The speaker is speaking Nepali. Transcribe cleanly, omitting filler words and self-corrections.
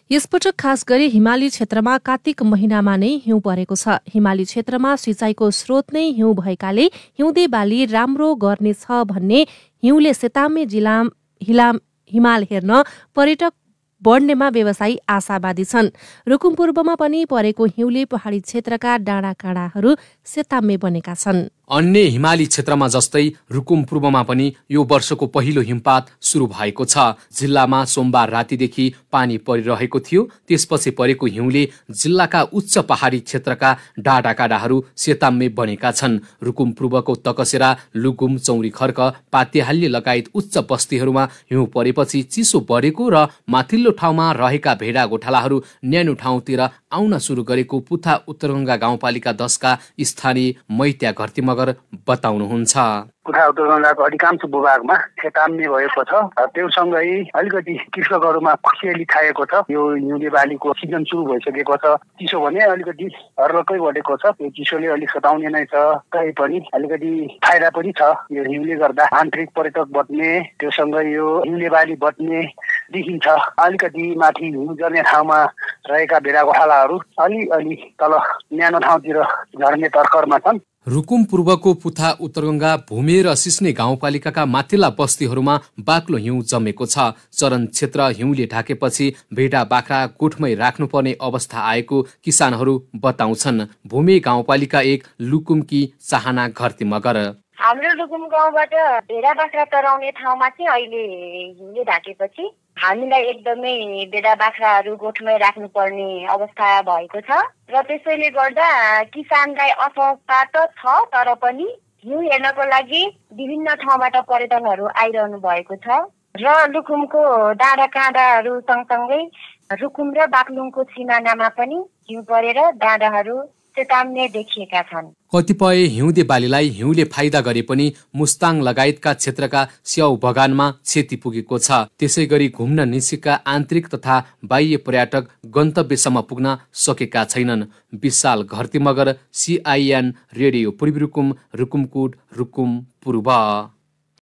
यसपटक खास गरी हिमाली क्षेत्रमा कार्तिक महिनामा नै हिउँ परेको छ। हिमाली क्षेत्रमा सिँचाइको स्रोत नै हिउँ भएकाले हिउँदे बाली राम्रो गर्नेछ भन्ने हिउँले सेतामे हिमाल हेर्न पर्यटक बढ्नेमा व्यवसायी आशावादी छन्। रुकुम पूर्वमा पनि परेको हिउँले पहाडी क्षेत्रका डाँडा काँडाहरू सेतामे बनेका छन्। अन्य हिमाली क्षेत्रमा जस्तै रुकुम पूर्वमा पनि यो वर्षको पहिलो हिमपात सुरु भएको छ। जिल्लामा सोमबार रातिदेखि पानी परिरहेको थियो। त्यसपछि परेको हिउँले जिल्लाका उच्च पहाडी क्षेत्रका डाँडा काँडाहरू सेताम्मे बनेका छन्। रुकुम पूर्वको तकसेरा, लुकुम, चौरी खर्क, पातेहाल्य लगायत उच्च बस्तीहरूमा हिउँ परेपछि चिसो बढेको र माथिल्लो ठाउँमा रहेका भेडा गोठालाहरू न्यानो ठाउँतिर आउन सुरु गरेको पुथा उत्तरगंगा गाउँपालिका 10 का स्थानीय मैत्या घरती बताउनुहुन्छ। पुथा उत्तरगंगाको अधिकांश भूभागमा सेताम्ने भएको छ। त्योसँगै अलिकति कृषकहरूमा खुसियाली छाएको छ। यो हिउँदे बालीको सिजन सुरु भइसकेको छ। चिसो भने अलिकति हर्लक्कै बढेको छ। त्यो चिसोले अलिक सताउने नै छ। तै पनि अलिकति फाइदा पनि छ। यो हिउँले गर्दा आन्तरिक पर्यटक बढ्ने, त्योसँगै यो हिउँदे बाली बढ्ने देखिन्छ। अलिकति माथि हिउँ जर्ने ठाउँमा रहेका भेडा गोठालाहरू अलि तल न्यानो ठाउँतिर झर्ने तर्खरमा छन्। रुकुम पूर्वको पुथा उत्तरगंगा, भूमे र सिस्ने गाउँपालिकाका माथिल्ला बस्तीहरूमा बाक्लो हिउँ जमेको छ। चरन क्षेत्र हिउँले ढाकेपछि भेडा बाख्रा गोठमै राख्नुपर्ने अवस्था आएको किसानहरू बताउँछन्। भूमे गाउँपालिका 1 लुकुमकी चाहना घरती मगर। हाम्रो लुकुम गाउँबाट भेडा बाख्रा चराउने ठाउँमा चाहिँ अहिले हिउँले ढाकेपछि हामीलाई एकदमै भेडा बाख्राहरू गोठमै राख्नुपर्ने अवस्था भएको छ र त्यसैले गर्दा किसानलाई असहजता त छ, तर पनि हिउँ हेर्नको लागि विभिन्न ठाउँबाट पर्यटकहरू आइरहनु भएको छ र लुकुमको डाँडा काँडाहरू सँगसँगै रुकुम र बागलुङको सिमानामा पनि हिउँ परेर डाँडाहरू सेताम्ने देखिएका छन्। कतिपय हिउँदे बालीलाई हिउँले फाइदा गरे पनि मुस्ताङ लगायतका क्षेत्रका स्याउ बगानमा क्षति पुगेको छ। त्यसै गरी घुम्न निस्केका आन्तरिक तथा बाह्य पर्यटक गन्तव्यसम्म पुग्न सकेका छैनन्। विशाल घरती मगर, CIN रेडियो पूर्वी रुकुम, रुकुमकोट, रुकुम पूर्व।